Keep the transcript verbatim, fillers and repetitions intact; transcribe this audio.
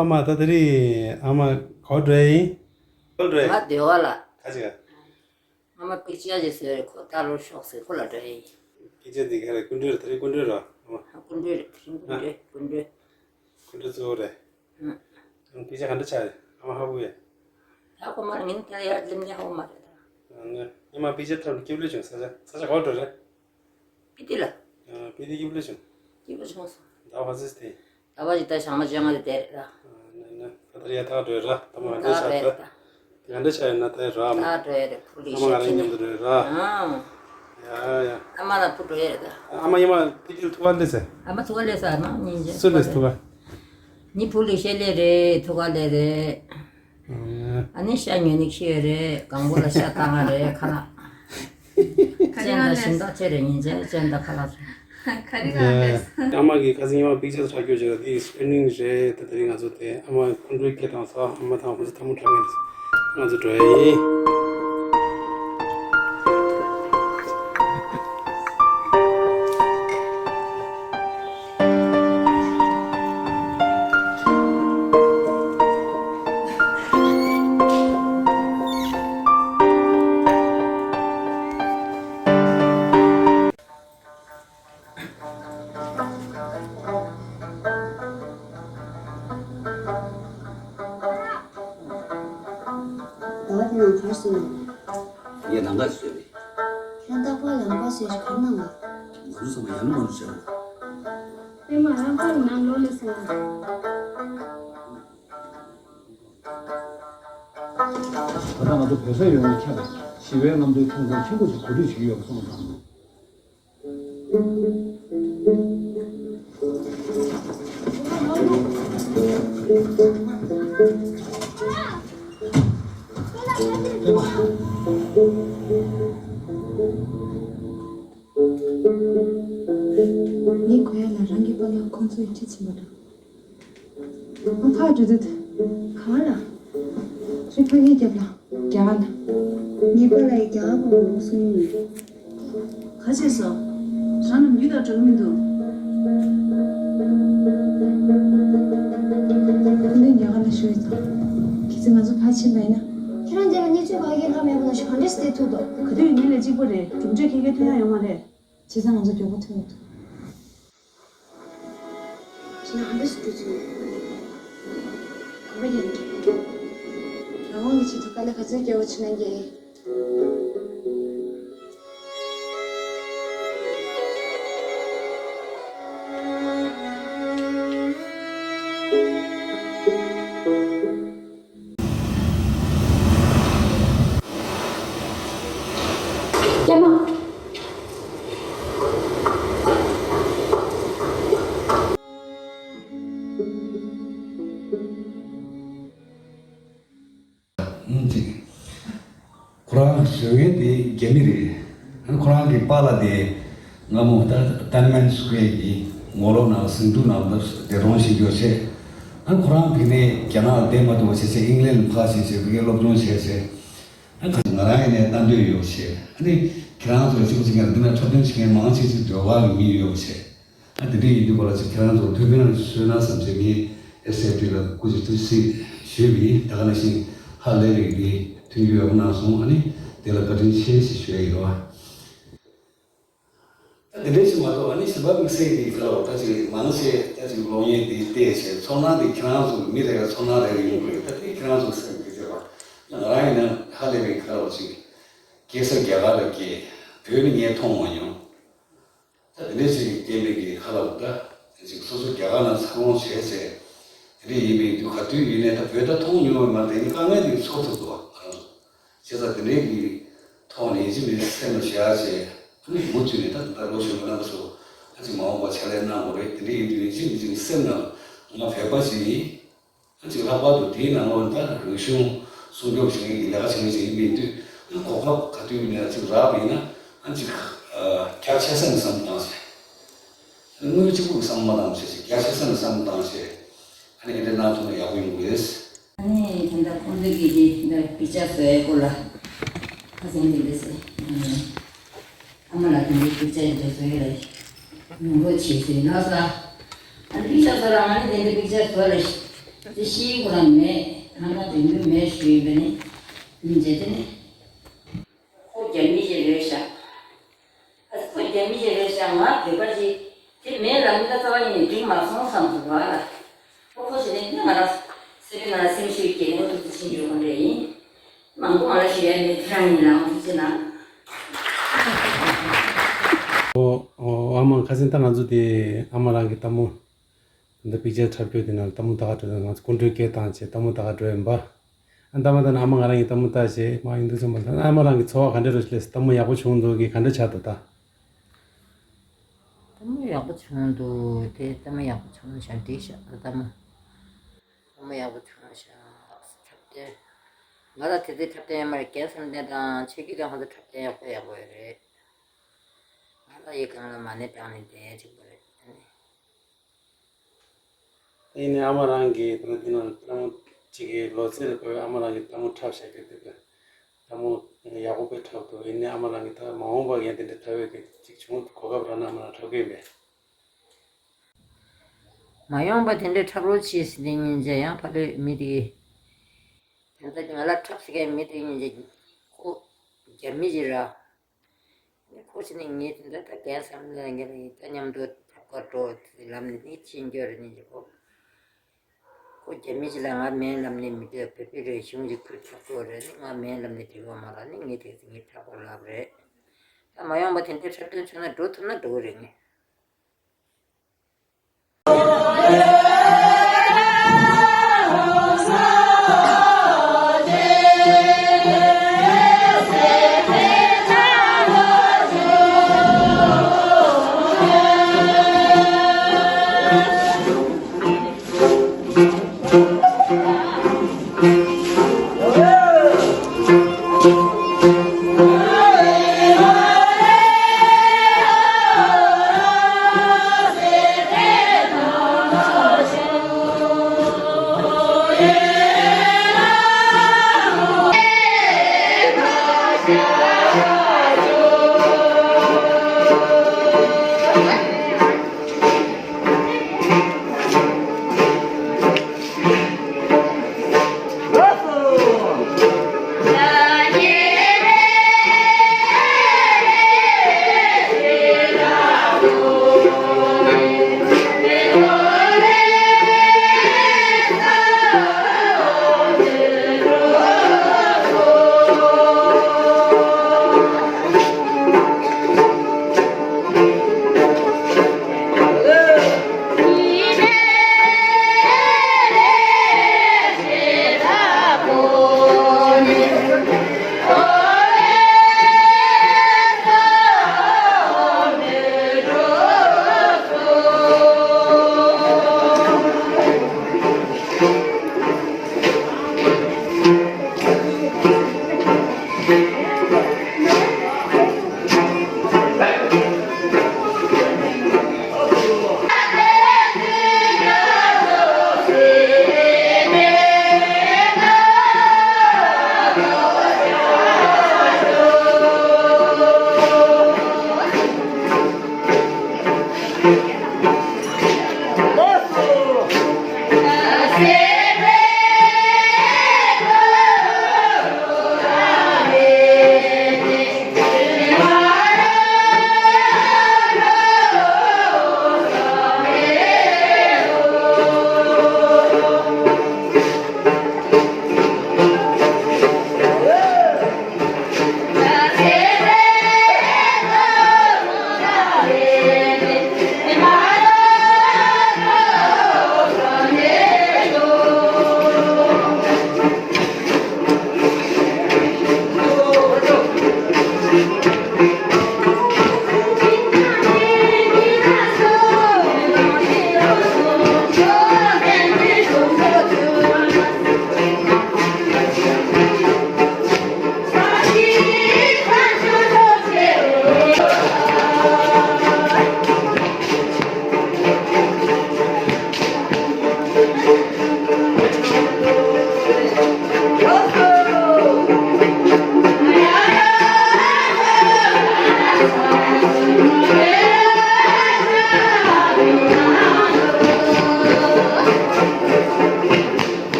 ཨ་མ་ད་དེ་རིང་ཨ་མ་ག་པར་འགྲོ་ཡ་ཡིན། ག་པར་འགྲོ་ཡ་ཡིན། ང་སྡོད་ག་ལ། ག་ཅི་ག་ཨ་མ་པིག་ཅར་ཅིག་བཟོས་རེད། ཁོ་ལྟ་རོགས་ཤོག་ཟེར། ཁོ་ལ་འགྲོ་ཡ་ཡིན། པིག་ཅར་འདི་ག་རེ། སྐུ་མགྲོན་རེད། དེ་རིང་སྐུ་མགྲོན་རེད། ཨ་མ། ཨ། སྐུ་མགྲོན་རེད། དེ་རིང་སྐུ་མགྲོན། སྐུ་མགྲོན། སྐུ་མགྲོན་གཙོ་བོ་རེད། ཨ། ཨ། པིག་ཅར་ག་འདྲ་ཆགས་རེད། ཨ་མ་ཧ་གོ་ཡ། ཧ་གོ་མ་རེད། ངས་དེ་ལ་ཡར་སླེབས་ནས་ཧ་གོ་མ་རེད་ད། ཨ། ངས་ཉི་མ་པིག་ཅར་ཐོག་ནས་སྐྱིད་པོ་བྱུང་། ས་ཆ་ས་ཆ་ག་པར་འགྲོ་རེད། སྤི་ཏི་ལ། ཨ། སྤི་ཏི་སྐྱིད་པོ་བྱུང་། སྐྱིད་པོ་བྱུང་སོང་། ཟླ་བ་ག་ཚོད་དེ། ཟླ་བ་ཞིག་ད་ཞག་མ་བཅོ་ལྔ་དེ་བསྡད་རེད་ད། ཨ། ན་ན་ད་ལྟ་ཡར་ཐག་འགྲོ་ཡ་ར། ད་མ་ག་འདྲ་ཆགས་རེད་ད། ད་ག་འདྲ་ཆགས་ཡོད་ན་ད་ར། ཨ་མ། ད་འགྲོ་ཡ་རེད། ཕུ་ལི་ཨ་མ་ང་རང་མཉམ་དུ་འགྲོ་ཡ་ར། ཨ། ཡ་ཡ། ཨ་མ་ལ་ཕུ་འགྲོ་ཡ་རེད་ད། ཨ་མ་ཉི་མ་པིག་ཅར་ཐུག་ག་སླེབས་ཟེར། ཨ་མ་ཐུག་ག་སླེབས་ཟེར། ཨ་མ་སྙིང་རྗེ། སུ་སླེབས་ཐུག་ག་ནི་ཕུ་ལི་ཤེ་ལེ་རེད། ཐུག་ག་ལེ་རེད། ཨ་ནི་ཤ་ཉོ་ནི་ཁྱེར་ཡོད་རེད། གང་པོ་ལ་ཤ་བཏང་ང་རེད། ཁ་ལག་གཅན་དང་ཞིམ་ཐག་ཆོད་རེད། ཉིན་མཚན་གཅན་དང་ཁ་ལག་ཚོ། ག་རེ་གང་རེད། ཨ་མ་གིས་ཁ་སང་ཉི་མ་པིག་ཅར་ཆགས་རྒྱུ་བྱས་ར། དེ་སི་པེན་ཌིང་རེད། ད་དེ་རིང་ང་ཚོ་དེ་ཨ་མ་སྐུ་མགྲོན་སྐད་བཏང་ས། ཨ་མ་དང་ཁོང་ཚོ་ཐལ་མོ་སྦྲག་མཁན་རེད། ང་ཚོ་འགྲོ་ཡ་ཡིན། ཟླ་བ་དེ་ནང་གར་སོང་ངས། ངས་ལམ་ཁ་བཟོས་པས། ཁྱེད་རང་རྟག་པར་ལམ་ཁ་བཟོས་ཤིག་གར་གནང་ང་། ང་ཚོ་ཚང་མ་ཡར་ལོངས་མ་འགྲོ་བྱ་བ། པད་མ་རང་ཁ་ལ་ནང་ལོག་ལ་སོང་། ད་ལྟ་ང་ཚོ་བོད་ས་ཡོང་བའི་ཆ་ལ་ཞི་བའི་རྣམ་འགྱུར་མཐོང་ཆེན་ཆེན་པོ་ཞིག་གོ་སྒྲིག་བྱེད་ཀྱི་ཡོད་པ་སོང་ཙང་། ངས་གོ་ཡ་ལ་རང་གི་པཱ་ལགས་ཁོང་ཚོ་ཡི་ཁྲིད་ཕྱིན་པ་འདྲ། ཨ་ཕར་འགྲོ་དུས། ག་བ་ལ། རི་ཕ་གིའི་རྒྱབ་ལ། རྒྱ་གར་ལ། ངའི་པཱ་ལགས་ཀྱིས་རྒྱ་གར་པ་མང་པོ་གསོ་མྱོང་ཡོད། ག་བྱས་སོང་། རང་ནམ་རྒྱུན་དང་འདྲ་གི་མི་འདུག་ཁོང་ཚོ་རྒྱ་གར་ལ་བཞུགས་ཡོད་ཙང་། གལ་སྲིད་ང་ཚོ་ཕར་ཕྱིན་པ་ཡིན་ན། ཁྱེད་རང་འདི་ལ་གནས་ཚུལ་ག་གེ་ལྷག་མེད་པ་ནང་བཞིན་ག་འདྲས་སེ་བསྡད་ཐུབ་འདུག་ག་དུས་ཡིན་ནའི་ལས་གཅིག་པ་རེད། གྲུབ་འབྲས་ཁེ་ཁེ་ཐོན་ཡ་ཡོད་མ་རེད། བྱས་ཙང་ང་ཚོ་མགྱོགས་པོ་ཐོན་ཡོང་དུས། ཁྱེད་རང་ཧམ་པ་ཞིག་འགྲོ་ཚུལ་ཡོད། གོ་བ་ཡིན། རང་དབང་གི་ཆེད་དུ་དཀའ་ལས་ག་ཚོད་བརྒྱབ་པ་བྱས་ན་འགྱེལ། སྐྱ་མ། ཨུམ་ཅིག་ཁོ་རང་བཟོ་མཁན་དེ་རྒྱ་མི་རེད། ཨ་ནི་ཁོ་རང་གི་པཱ་ལགས་དེ་སྔ་མོ་ད་ཏན་མན་སུ་ཀེ་གི་ངོ་ལོག་ནང་ཟིང་འཁྲུག་ནང་ལ་འདས་གྲོངས་ཤིག་ཡོད་ཆེ། ཨ་ནི་ཁོ་རང་དེ་ནས་རྒྱ་ནག་ལ་བསྡད་མ་ཐུབ་པ་བྱས་ཚེ་ཨིང་ལན་ལ་ཕར་ཕྱིན་བྱས་དེ་གའི་སློབ་སྦྱོང་བྱས་ཚེ། ཨ་ཁ་ང་རང་ཡིན་ནའི་ལྟ་འདོད་ཡོད་ཆེ། ཨ་ནི་ཁྱེད་རང་ཚོ་གཅིག་པ་གཅིག་རྐྱང་འདི་ན་འཁྲབ་སྟོན་བྱེད་མཁན་མང་ཆེ་ཆེ་ཟློས་གར་གི་མི་ཡོད་ཆེ། ཨ་དེ་འདྲ་ཡིན་དུས་ག་ལ་ཅིག་ཁྱེད་རང་ཚོ་ཐུགས་ཕན་གསོས་ན་བསམ་བྱས་ངས་ཨེས་ཨེཕ་ཊི་ལ་སྐུ་མཁྱེན་ཐུགས་རྗེ་ཆེ་ཞུས་པ་ཡིན། ད་ག་ནང་བཞིན་ཧ་ལས་པའི་གི་མཐུན་འགྱུར་ཡག་པོ་གནང་སོང་། ཨ་ནི་དེ་ལ་བཀའ་དྲིན་ཆེ་ཞེས་ཞུ་ཡ་ཡིན་རོ། ཨ་དེ་འདྲ་ཞིག་མ་གཏོགས་ཨ་ནི་གཞན་པ་དམིགས་བསལ་གྱི་ག་ལ་བ་ད་ཅིག་མང་ཆེ་ད་ཅིག་གློག་བརྙན་དེ་བལྟས་བྱས་ཚོར་སྣང་དེ་ཁྱེད་རང་ཚོ་མི་རེ་ག་ཚོར་སྣང་རེ་རེ་ཡོང་གི་རེད། ད་དེ་ཁྱེད་རང་ཚོ་སེམས་ཀྱི་བརྗོད་པ་ང་རང་ཡིན་ན་ཧ་ལས་པའི་ག་ལ་བ་ཅིག་སྐྱེས་ས་རྒྱ་གར་ལ་སྐྱེས། བོད་ནི་ངས་མཐོང་མ་མྱོང་། ད་དེ་འདྲའི་ཞིག་གི་རྐྱེན་པས་ཀྱི་ཁ་ལ་འདུག་ད་ཅིག་སོ་སོ་རྒྱ་གར་ནང་འཚར་ལོངས་བྱས་ཚེ་དེ་འདྲ་ཡིན་པའི་དུས་ག་དུས་ཡིན་ནའི་ད་བོད་ད་མཐོང་མྱོང་བ་མ་དེ་ནི་དཀའ་ངལ་དེ་ཚོར་ཐུབ་འདུག་བ། ང་རང་ཚོ་བྱས་ཙང་དེ་འདྲའི་གི་ཐོག་ནས་ཡིན་གཅིག་མིན་གཅིག་སེམས་ལ་བཞག་བྱས་ཨ་ནི་མུ་མཐུད་ནས་ད་ད་ལོ་གཞོན་པ་རྣམ་པ་ཚོ་ཨ་ཅིག་མ་འོངས་པ་ཕྱག་ལས་གནང་དགོས་རེད། དེ་འདྲ་ཡིན་དུས་ཡིན་གཅིག་མིན་གཅིག་སེམས་ནང་ང་བོད་པ་ཞིག་ཡིན། ཨ་ཅིག་ལྷག་པར་དུ་དེའི་ནང་ལོགས་ད་རིག་གཞུང་སྲུང་སྐྱོབ་བྱེད་མཁན་གྱི་ལས་ཀ་བྱེད་མཁན་ཞིག་ཡིན་པའི་དུས་གོ་སྐབས་ག་དུས་ཡིན་ན་ཨ་ཅིག་རག་པ་ཡིན་ན་ཨ་ཅིག་རྒྱ་ཆེ་ས་ནས་བསམ་བཏང་བྱས། དངུལ་གཅིག་པུ་གི་བསམ་བློ་མ་བཏང་བྱས་ཅིག་རྒྱ་ཆེ་ས་ནས་བསམ་བཏང་བྱས་ཨ་ནི་འདི་འདྲ་གནང་ཐུབ་ན་ཡག་པོ་ཡོང་གི་རེད། ཨ་ནི་ད་ལྟ་ཁོང་ཚོ་གིས་འདི་འདི་པིག་ཅར་བཟོ་ཡའི་སྐོར་ལ་ཁ་སང་འདི་འདྲ་ཟེར། ཨ་མ་ལགས་དེ་འདྲའི་པིག་ཅར་ཡིན་འདྲ་བཟོ་ཡ་ལ་ཡོང་རོགས་བྱེད་ཟེར་ལབ་ས། ཨ་ནི་པིག་ཅར་བཟོ་ར་ང་ནི་དེ་འདྲའི་པིག་ཅར་བཟོ་ལ་ དེ་ཤེས་ཁོ་རང་མེད། ཁང་པ་དེ་མི་མེད་ཞུས་པ་ནི། མཇལ་དེ་ནི། ཁོ་རྒྱ་མི་ཞིག་རེད་ཤག་ཨ་ཁོ་རྒྱ་མི་ཞིག་རེད་ཤག་ང་བོད་པ་ཞིག་དེ་མེད་ལ་མི་ལ་རྩ་བ་ཉིད་ནས་འགྲིག་མ་སོང་བསམ་སོང་བ་ལ། ཁོ་ཁོ་ཞིག་ནི་ང་རང་སེ་བི་ན་སེམས་ཤུགས་སྐྱེད་ངོ་ཐུག་ཚུལ་ཕྱིན་ཡོད་མ་རེད་ཡིན། མང་པོ་ང་ལ་ཞུ་ཡ་མེད། ཁྱེད་རང་ཡིན་ལ་ང་ཐུགས་རྗེ་གནང་། ཨོ་ཨོ་ཨ་མ་ཁ་སང་ད་ང་ཚོ་དེ་ཨ་མ་རང་གི་ལྟད་མོ། ད་ལྟ་པིག་ཅར་འཁྲབ་སྐྱོར་དེ་ནང་ལྟད་མོ་ད་ག་འགྲོ་ང་ཚོ་སྐུ་མགྲོན་སྐད་བཏང་བྱས་ལྟད་མོ་ད་ག་འགྲོ་ཡིན་པ། ཨ་ད་མ་ད་ན་ཨ་མ་ང་རང་གི་ལྟད་མོ་ལྟ་བྱས་མ་ཡིན་འདུག་ཚང་མ་ད་ཨ་མ་རང་གི་ཚོར་བ་ག་འདྲ་རོ་ཞིག་ལས་ལྟད་མོ་ཡག་པོ་བྱུང་འདུག་གི་ག་འདྲ་ཆགས་འདུག་ད། ལྟད་མོ་ཡག་པོ་བྱུང་འདུག་དེ་ལྟད་མོ་ཡག་པོ་བྱུང་ཤག་འགྲིག་ཤག་ད་ལྟད་མོ། ལྟད་མོ་ཡག་པོ་བྱུང་ཤག་འཁྲབ་སྟོན། ང་ལ་དེ་དུས་འཁྲབ་སྟོན་ཡོད་མ་རེད། རྒན་བསམ་གཏན་དང་ཆོས་སྐྱིད་དང་ཁོང་ཚོ་འཁྲབ་སྟོན་ཡག་པོ་ཡག་པོ་ཡོད་རེད། ང་ལ་ཡི་གང་ལ་མ་ཎི་བགྲངས་ནས་བསྡད་ཅིག་པ་རེད། ཡིན་ནའི་ཨ་མ་རང་གིས་ད་ནི་འདི་ནང་ལྟད་མོ་གཅིག་གི་ལོ་ཚད་ལ་བབས་ཨ་མ་རང་གིས་ལྟད་མོ་འཁྲབ་བཞག་གི་འདུག་གས། ལྟད་མོ་ཡག་པོ་དཔེ་འཁྲབ་འདུག་ཡིན་ནའི་ཨ་མ་རང་གིས་ད་མ་འོངས་པར་ཡང་དེ་འདྲ་འཁྲབ་ཡས་ཀྱི་གཅིག་བྱུང་གོ་སྐབས་རག་ན་ཨ་མ་རང་འཁྲབ་གི་ཡིན་པས། མ་འོངས་པ་དེ་འདྲ་འཁྲབ་རོགས་བྱེད་ཟེར་ནས་སྙིང་རྗེ་ཡང་ཕ་ལོས་མི་དེ་གིས། དེ་འདྲ་ང་ལ་འཁྲབ་ཟེར་མཁན་མི་དེ་སྙིང་རྗེ་ཁོ་རྒྱ་མི་ཞིག་ར། ཁོ་ཕྱིན་ནས་ངས་དེ་འདྲ་ད་རྒན་བསམ་གཏན་ལ་ངས་ད་མཉམ་དུ་འཁྲབ་གར་འགྲོ་དེ་ལམ་ནས་ནི་ཕྱིན་རྒྱུ་རེད་ནི་ཅི་གོ། ཁོ་རྒྱ་མི་ཞིག་ལ་ང་མེད་ལམ་ནས་མི་འདོད་བོད་པའི་རེད་གཞུང་གི་ཁུལ་འཁྲབ་དགོས་རེད་ནི་ང་མེད་ལམ་ནས་འགྲིག་གོ་མ་ར་ནི་ངས་དེ་ཚེ་ངས་འཁྲབ་དགོས་ལབ་རེད། ད་མ་ཡོང་བ་དེ་འདྲའི་འཁྲབ་སྟོན་བྱུང་ན་འགྲོ་ཐུབ་ན་འགྲོ་གི་རེད་ངས།